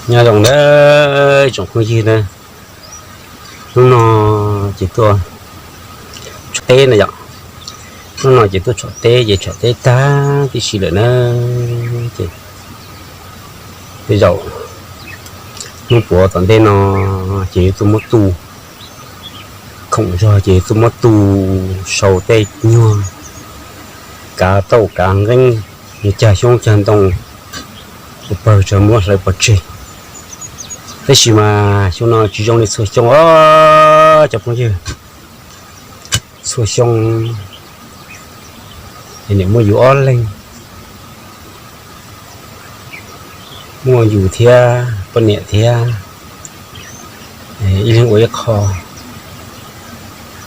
Nyob zoo nawb tsoom phooj ywg na, hnub no ces tuaj tshov teb na yom. Hnub no ces tuaj tshov teb ces tshov teb tag tib si lawm na. Ces tej zaum hnub puav tom ntej no ces yuav tuaj muab tu, khoom zog ces yuav tuaj muab tu, sau tej nyuag kav tauj kav nqeeb, yuav cag xyoob cag ntoo, ua pawg tso muab hlawv pov tseg. Tab sis mas xyoo no tsis zoo li txhua xyoo os cov phooj ywg. Txhua xyoo niam muaj yus ob leeg, muaj yus thiab poj niam thiab, ib leeg ua ib qho.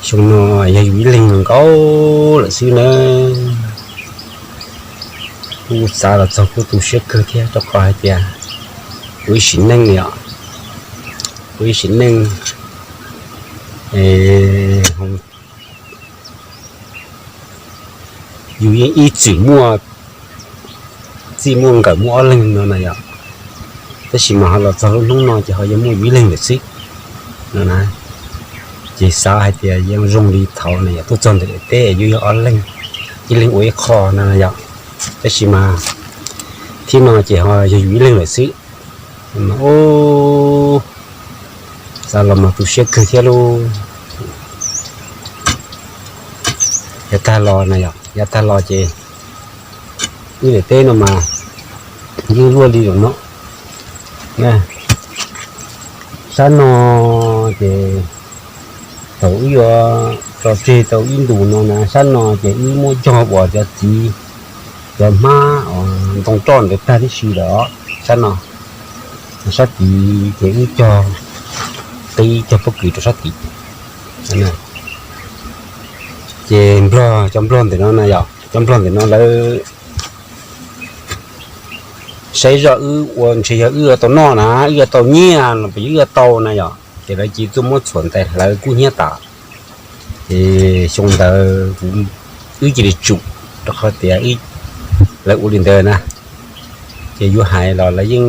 Xyoo no yog yus ib leeg nkaus lawm xwb na. Kuj xav los txog kuj tu siab kawg thiab rau qhov hais tias kuv ib sim neej os, kuv ib sim neej yus yeej ib txwm muaj txij muaj nkawm muaj ob leeg no na yom. Tab sis mas ho los txog lub hnub no ces ho yog muaj yus ib leeg lawm xwb no na. Ces xav hais tias yeej zoo li thaud na yom, tuaj txog ntawm daim teb yuav yog ob leeg, ib leeg ua ib qho no na yom. Tab sis mas thiab no ces ho yog yus ib leeg lawm xwb. Xav los mas tu siab kawg thiab lauj. Yav tag los na yom, yav tag los ces wb daim teb no mas yeej luaj li lawm no. Sab no ces thaum wb yuav tso tseg tau ib ntus no na, sab no ces wb muab cog uas cov txiv, cov hmab ntoo roj ntawd tag tib si lawm os sab no. Sab tid ces wb cog qib cog pob kws rau sab tid. Ces nplog, cov nplog ntawm no na yom, cov nplog ntawm no lawv saib zoj wb ua ntshe yog wb yuav tau noj na, wb yuav tau nyiaj los puas yog wb yuav tau na yom, ces lawv cia li tuaj muab txhuam ntais hlawv kub hnyiab tas. Ces xyoo ntawd kuv, wb cia li tsum, rau qhov tias lawv ua li ntawd na, ces yuav hais los lawv yeej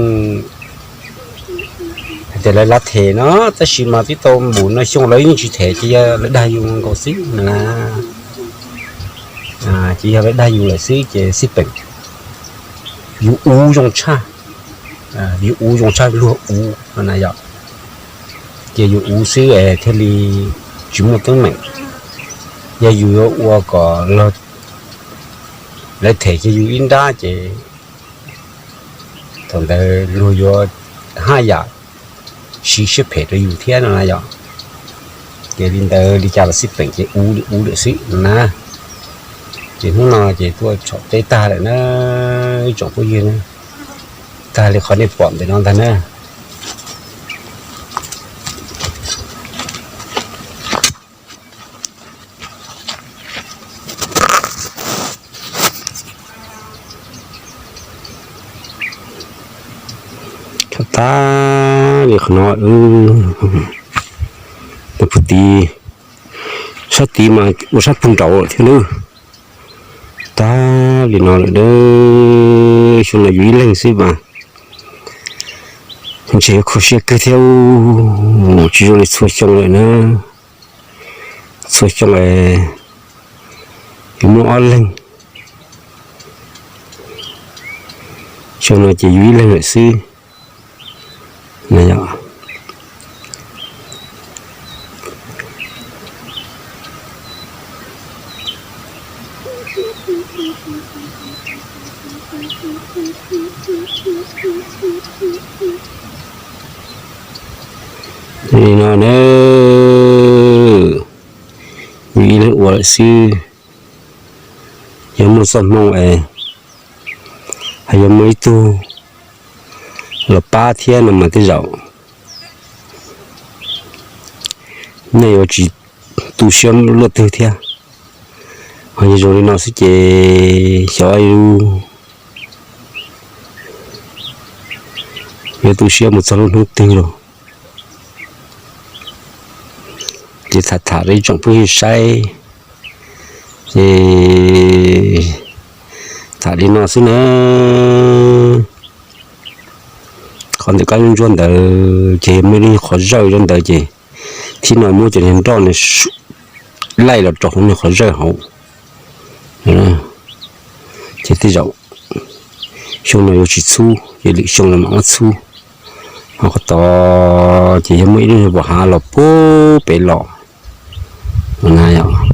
hais tias lawv lav them no, tab sis mas twb tau npaum no xyoo lawv yeej tsis them, ces yog lawv dag yus nkaus xwb na. Ces yog lawv dag yus lawm xwb ces xij peem. Yus uv zoo tshaj, yus uv zoo tshaj luag uv no na yom. Ces yus uv xwb es thiaj li tsis muaj teeb meem. Yog yus yuav ua kom lawv them kiag yus ib nrab ces thaum ntawd luag yuav haj yam siv siab phem rau yus thiab no na yom. Ces li ntawd li cas los xij peem ces uv li uv lawm xwb no na. Ces hnub no ces tuaj tshov teb tag lawm na, ib tsoom phooj ywg na. Tag li qhov nej pom ntawm no ntag na. Tag li qhov no, tus pug tid, sab tid mas ua sab pug nraud lawm thiab nawb. Tag li no lawm, xyoo no yus ib leeg xwb mas ntshe yuav kho siab kawg thiab, tsis zoo li txhua xyoo lawm na. Txhua xyoo yus muaj ob leeg, xyoo no ces yus ib leeg lawm xwb na yom. Li no na, yus ib leeg ua lawm xwb. Yog muaj txoj hmoo es, hos yog muaj ib tug los pab thiab no mas tej zaum nej yuav tsis tu siab luaj twg thiab. Hos yog zoo li no xwb ces xyov yuav tu siab mus txog lub hnub twg lawm. Ces tham tham rau ib tsoom phooj ywg saib, ces tham li no xwb na. qhov ntawm kab ntsuab ntsuab ntawd ces muaj ib lub qhov zawj ntawd ces thib no muab cov niag nroj no laij los rau hauv niag qhov zawj hauv. Ces tej zaum xyoo no yuav tsis txhub ces lwm xyoo los mam muab txhub. Ho qhov tod ces yog muaj ib lub niag pos hav los puag pem los na yom.